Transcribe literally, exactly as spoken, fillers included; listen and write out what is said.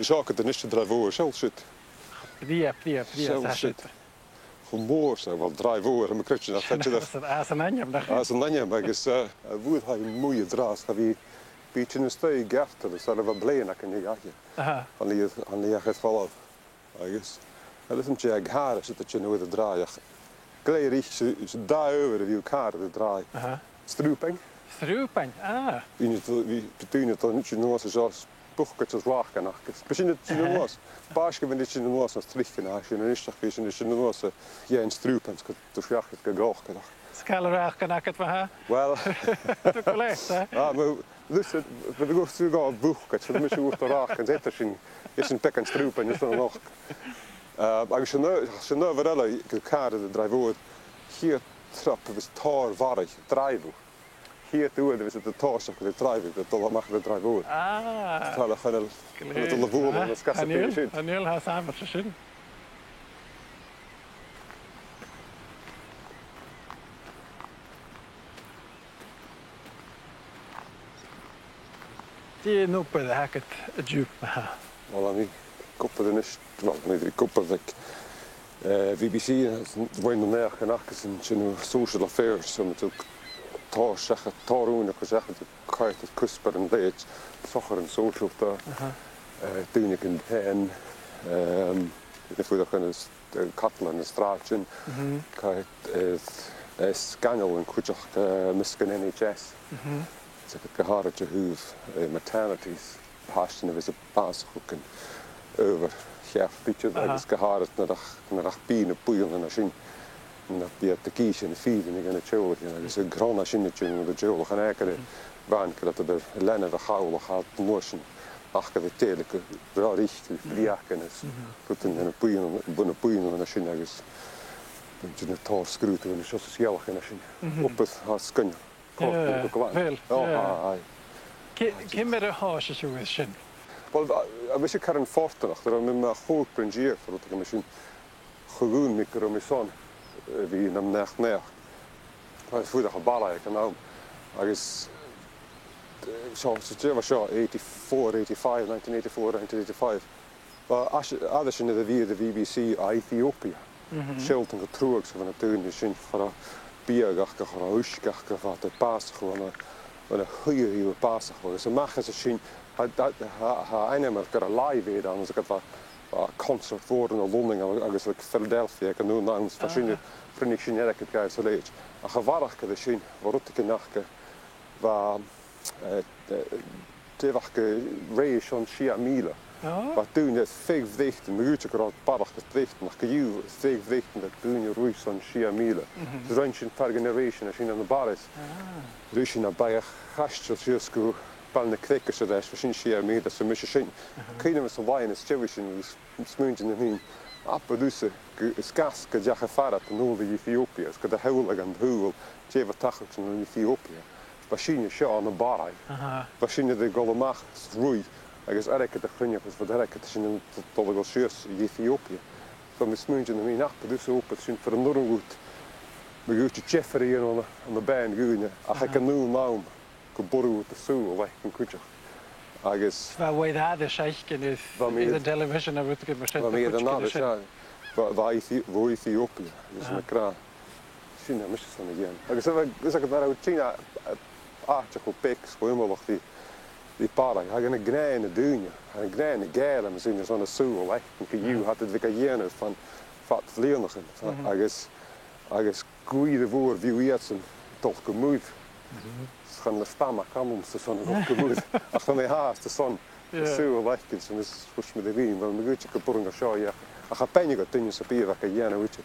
Seo agad a-nis an Draigh Mhòr, seall siud. Brèagha, brèagha, brèagha, seall siud. Cho mòr 's a, well, Draigh Mhòr, tha mi a' creidsinn, ach sin às an, às an ainm, nach e? Às an ainm, agus, eh, a' mhuir tha i a-muigh an-dràsta, bha, bha i a' tighinn a-steach gu Geartan, is air a bha bliadhna againn a dh'aithghearr. Aha. An lìon, an lìon a' falbh. Agus, eh, leis an tè a' chàradh, 's e a' tighinn a-muigh an-dràsta. Glè thric, 's e, 's e dà adhbhar a bhiodh a' càradh an-dràsta. Aha. Srùbain. Srùbain, ah. Bhiodh na, bhiodh daoine a' tighinn a-nuas an seo, bucaid is làcan aca. Bha sinn a' tighinn a-nuas. Bha sinn a' tighinn a-nuas anns na tricean a tha sin a-nis, ach bha sinn a' tighinn a-nuas a dhèanamh srùbain, gus an do sheachadadh gu gòcaireach. 'S càil an ràcan agad, ma-thà? Well, tha gu leòr, eh? Ah, ma, this is, bha gu, gu bucaid, so mise ùr do ràcan, 's eadar sin, is sin beagan srùbain is an loch. Eh, agus sin, sin adhbhar eile gu càradh an Draigh Mhòr, a' chiad trup a bhios tòrr mharaich a' draibheadh. A' chiad uair a bhios iad a' tòiseachadh a' draibheadh, a' dol a-mach air an Draigh Mhòr. Ah. Tha iad a' dol a, glè, a' dol a bhualadh, ah, anns a' chas a bhios sin. Chan eil, chan eil, tha sàmhach sin. Dè an obair a th' agad an-diugh, ma-thà? Well, tha mi ag obair a-nis, well, tha mi ag obair aig, eh, B B C, eh, bhon a' bhliadhna a chaidh, agus an sin Social Affairs, so tha mi a' tòiseachadh, tòrr ùine a' cur seachad, a' coimhead air cuspairean leithid sochairean sòisealta, aha, eh, daoine gun teine, ehm, daoine a' fuireach ann an s-, eh, cadal nan sràidean, mhm, coimhead air, eh, sgainnealan cuideachd, eh, am measg an N H S. Mhm. Is e gu h-àraid a thaobh, eh, maternities, pàistean a bhios a' bàsachadh, gun adhbhar cheart idir, aha, agus gu h-àraid nuair a, nuair a bhios na buidhnean sin, nuair a bhios iad ag innse na fìrinn dha na teaghlaichean, agus an cron a tha sin a' dèanamh dha na teaghlaichean, chan e gur e, mhm, a-mhàin gur e iad a bhios a' leantainn a' chabhlaich, ach an uair sin, ach gu bheil dèiligeadh ro fhric, mhm, breugan is, mhm, rudan dha na buidhnean, bho na buidhnean a tha sin agus, bidh iad a' dèanamh tòrr sgrùdadh an seo 's a sgeulachdan a tha sin. Mhm. Obair a tha sgoinneil. Còir, yeah, gu glè. Well, oh, yeah, aye, aye. Ci-, aye, ciamar a thòisich sibh air sin? Well, a, a bha mise caran fortanach, nuair a bha mi mu chòig bliadhna deug, far an robh mi sin, chunnaic mi gun robh mi airson, eh, a bhith nam neach-naidheachd. Bha mi a' fuireach am Barraigh aig an àm, agus, eh, seo, so dè bha seo, eighty-four, eighty-five, nineteen eighty-four, nineteen eighty-five. Bha, às, às dèidh sin a bhith air a' B B C à Ethiopia. Mhm. Sealltainn gu truagh 's a bha na daoine sin, cha robh biadh aca, cha robh uisge aca, bha iad a' bàsachadh ann an, ann an shuidhe a' bàsachadh. Agus a-mach às a sin, tha, tha, tha, tha ainmear gu Live Aid ann, agus aca bha, bha concert mhòr ann an Lunnainn agus, agus aig Philadelphia aig an aon àm, is bha sin, aha, bhruidhinn sinn airgead dhaibh 's a leithid. Ach a bharrachd air sin, bha rudeigin aca, bha, eh, eh, dè bh' aca, rèis on sia mìle. Ah. Bha daoine air feadh Bhreatainn, ma dh'fhaoidte gun robh barrachd air Breatainn, ach co-dhiù air feadh Bhreatainn bha daoine a' ruith son sia mìle. Mhm. Is rinn sinn fear dhe na rèisean sin ann am Barraigh. Ah. Ruith sinn à Baile a' Chaisteil sìos gu Baile na Creige 's air ais, bha sin sia mìle, 's a-nis sin. Aha. Cuimhne agam air an làithean as dèidh sin, agus smaointinn nam fhìn, abair thusa, gu, is gas gun deach a phàirt an uair a dh'Ethiopia, is gun do shamhlaich an t-saoghal dè bha a' tachairt ann an Ethiopia. Bha sinne seo ann am Barraigh. Aha. Bha sinne air a dhol a-mach is ruith, agus airgead a chruinneachadh, agus bha an t-airgead sin a' dol a dhol sìos a dh'Ethiopia. Bha mi a' smaointinn nam fhìn, abair thusa, obair sin, far an urrainn dhut, ma dh'fhaoidte, diofar a dhèanamh ann an, ann am beatha dhaoine, ach aig, aha, an aon àm, gum b' urrainn dhut do shaoghal fhaicinn cuideachd. Agus bha, bha thu air ais aig an, bha mi air an television a rudeigin mar sin, bha mi air an aire sin. Bha, bha Ethi-, bha Ethiopia, agus, aha, mi ag ràdh, sin a tha mise airson a dhèanamh. Agus a bha, agus aig an aire, tha thu a' tighinn à, à àite cho beag 's cho iomallach ri, ri Barraigh, tha na gnàthan nan daoine, tha na gnàthan nan Gàidheal, tha mi a' smaoineachadh, airson an saoghal fhaicinn co-dhiù, aha, tha iad air a bhith ga dhèanamh fad, fad bhliadhnaichean, aha, agus, agus gu ìre mhòr bhiodh iadsan a' dol gu muir. Mhm. 'S chan eil stamag annamsa airson a dhol gu muir. Ach tha mi fhathast airson, yeah, an saoghal fhaicinn, 's a-nis thuirt mi ri Iain, uill, ma dh'fhaoidte, gum b' urrainn dhomh seo a dhèanamh. Ach cha b' aithne dhomh duine sam bith a bha ga dhèanamh idir.